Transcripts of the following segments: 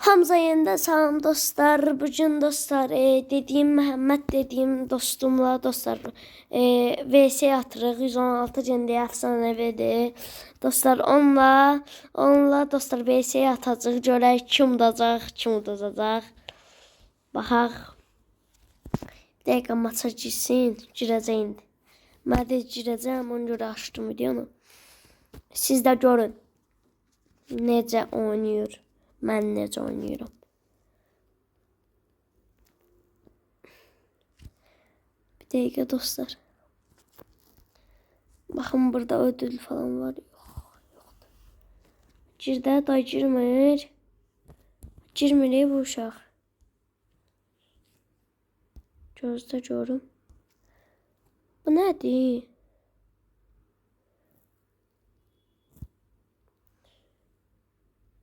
Hamza yenə salam dostlar. Bugün dostlar, dediyim Məhəmməd dediyim dostumla dostlar, VS atırıq. 116 gendi əfsanəvidir. Dostlar, onunla dostlar VS atacaq. Görək kim udacaq, kim udazacaq. Baxaq. Bir dəqiqə maça girsin. Girəcək indi. Mən də girəcəm, ona görə açdım videonu. Siz də görün necə oynayır. Mən necə oynayıram. Bir dəqiqə dostlar. Baxın, burada ödül falan var. Yox, yoxdur. Girdə, day girmir. Girmir bu uşaq. Gözdə görüm. Bu nədir?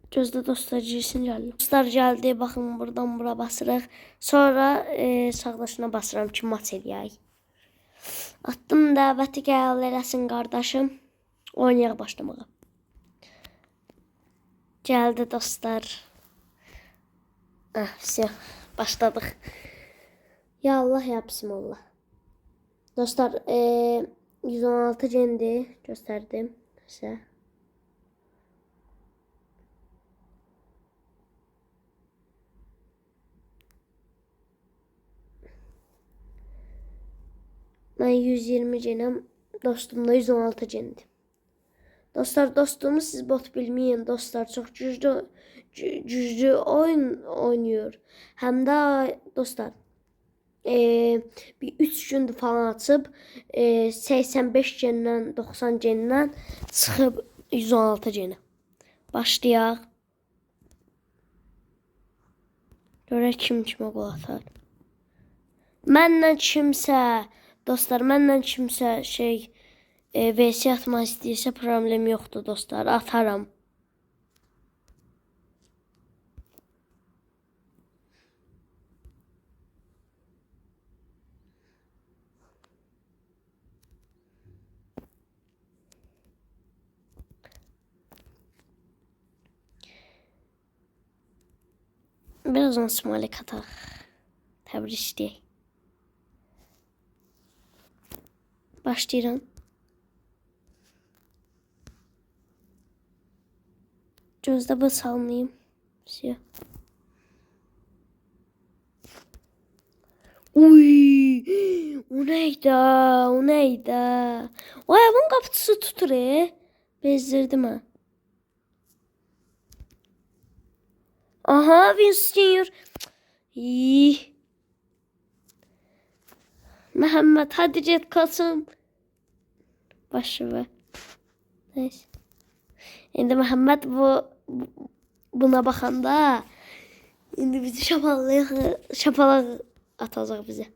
Gözdə dostlar girsin gəldi. Dostlar gəldi. Baxın, buradan bura basırıq. Sonra sağdaşına basıram ki, maç eləyək. Attım dəvəti, qəbul eləsin qardaşım. Oynayaq başlamağa. Gəldi dostlar. Ah, vse, başladıq. Ya Allah, ya Bismillah. Dostlar, 116 gendi göstərdim sizə. Mən 120 genəm, dostum da 116 gendir. Dostlar, dostumu siz bot bilməyin. Dostlar, çox güclü oyun oynayır. Həm də dostlar, bir 3 gündür falan açıb, 85 gendən, 90 gendən çıxıb 116 genə. Başlayaq. Görək kim kimə qol atar. Mənlə kimsə, dostlar, mənlə kimsə VS atmaq istəyirsə problem yoxdur dostlar. Ataram. Birazdan smiley ataq. Təbrik deyək. Başlayıram. Gözdə bu salmayayım. Vse. Uy, o neydi? O neydi? O evin qapısı tutur, e. Bezdirdim ha. Aha, Vinicius. İyi. Məhəmməd, hadi get qaçın. Başı ver. Neyse. İndi Məhəmməd buna baxanda indi bizi şapalaq atacaq bizə.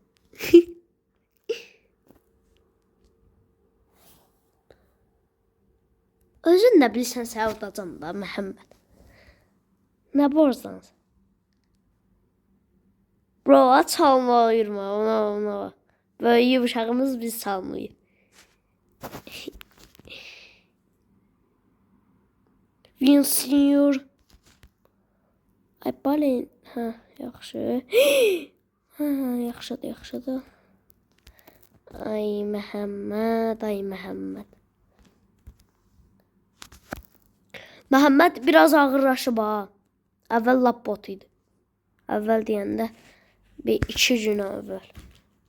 Özün nə bilirsən, sən udacan da Məhəmməd. Nə borclansan? Bro, çalmalıyır mı? Ona. Böyüyüb uşağımız biz çalmayıb. Vinicius. Ay balin. Hə, yaxşı. Hə, yaxşıdır, yaxşıdır. Ay Məhəmməd, ay Məhəmməd. Məhəmməd biraz ağırlaşıb ha. Əvvəl lap bot idi. Əvvəl deyəndə bir 2 gün əvvəl.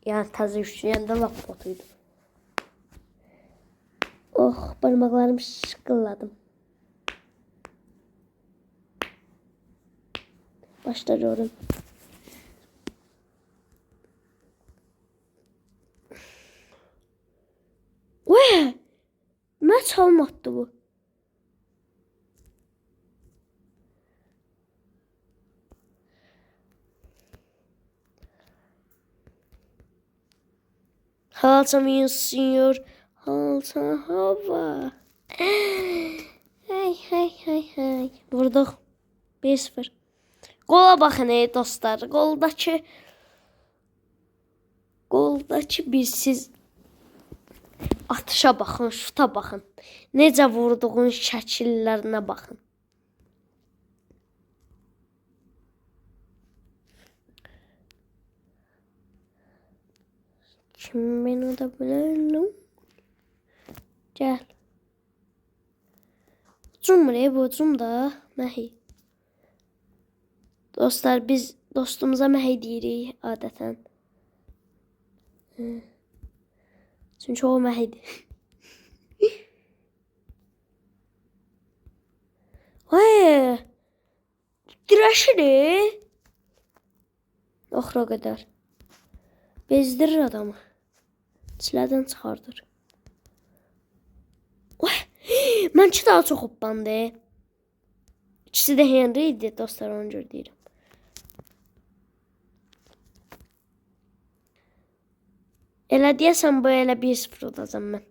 Yəni təzə yükləyəndə lap bot idi. Oh, barmaqlarımı şıqqılladım. Başla görüm. Uy! Nə çalmatdı bu? Halalsan Vinicius. Halalsan hava. Hey hey hey hey. Vurduq. 1-0. Qola baxın ey dostlar. Qoldakı bir siz atışa baxın, şuta baxın. Necə vurduğun şəkillərinə baxın. Kim beni uda bilər? Gəl. Ucumur, bu ucum da. Məhi. Dostlar, biz dostumuza məhi deyirik adətən. Çünki o məhidir. Ay! Dirəşir. Oxura qədər. Bezdirir adamı. Çilədən çıxardır. Oy! Mənki daha çox hoppandı. İkisi də Henry idi dostlar, ona görə deyirəm. Elə deyəsən bu elə 1-0 udacam mən.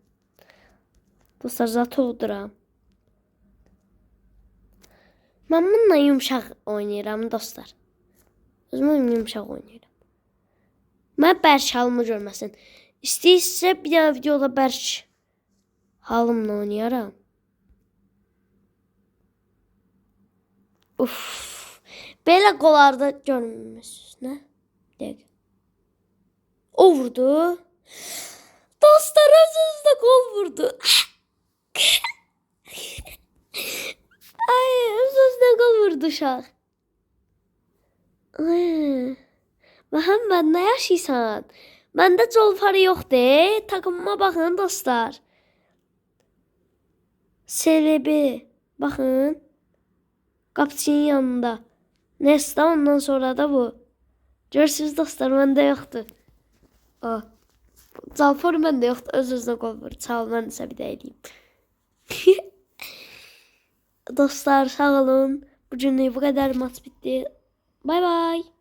Dostlar, zatı uduram. Mən bununla yumşaq oynayıram dostlar. Özümü yumşaq oynayıram. Mən bərk halımı görməsin. İstəyirsə bir dənə videoda bərk halımla oynayaram. Uf. Belə qollarda görmüsünüz, nə? Bir dəqiqə. O vurdu. Dostlar, öz-özünə qol vurdu. Ay, öz-özünə qol vurdu uşaq. Ay. Məhəmməd, nə yaşayırsan? Məndə colfarı yoxdur. Takımıma baxın dostlar. SLB. Baxın. Qapçının yanında. Nesta, ondan sonra da bu. Görürsünüz dostlar, məndə yoxdur. O. Calfor məndə yoxdur. Öz-özünə qol vurdu. Sağ ol, mən isə bir də eləyim. Dostlar, sağ olun. Bugünlük bu qədər. Maç bitdi. Bay bay.